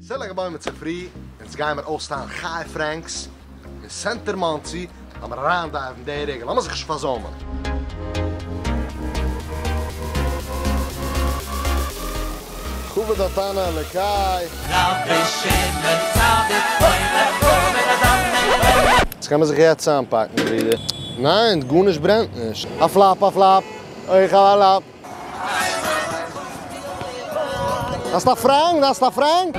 ס'איז ל"ג בעומר צופרי, אונז גיימער אויסטיילן חי פרענקס אין סענטער מאנסי, לאמיר אריינדייוון די רגע, לאמיר זיך נישט פארזוימען. כבוד התנא אלקי. רבי שמעון צדיק אומר כבוד התנא אלקי. יעצט קען מען זיך יעצט צוזאמפאקן ברידער. ניין, גארנישט ברענט נישט. א פלאפ א פלאפ, אויך א לאפ. דארפסט א פרענק? דארפסט א פרענק?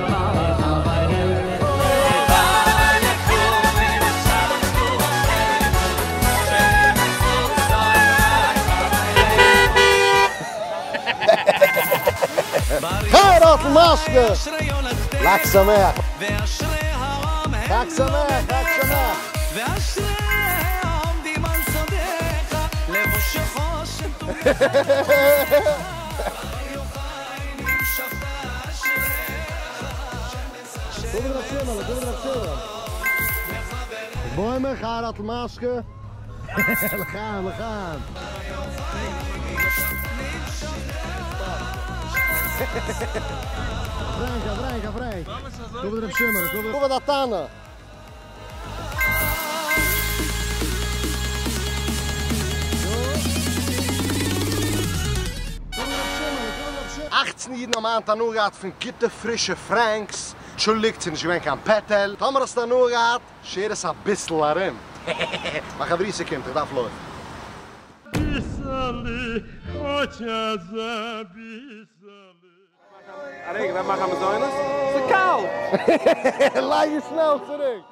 חי רוטל משקה! חג שמח! חג שמח! חג שמח! בוימער חי רוטל משקה! לחיים לחיים! פרענק א פרענק א פרענק! כבוד רב שמעון כבוד התנא! אכצן אידן האבן היינט הנאה געהאט פון גוטע פרישע פרענקס, אנטשולדיגט ס'איז נישט געווען קיין פעטעל, טאמער האסטו הנאה געהאט שער עס אביסל ארום. מיין חברותא קומט, איך דארף לויפן. ביסעלע, כאטש אזא ביסעלע. א רגע, ווען מאכן מזונות? ס'קאלט! לייג עס שנעל צוריק.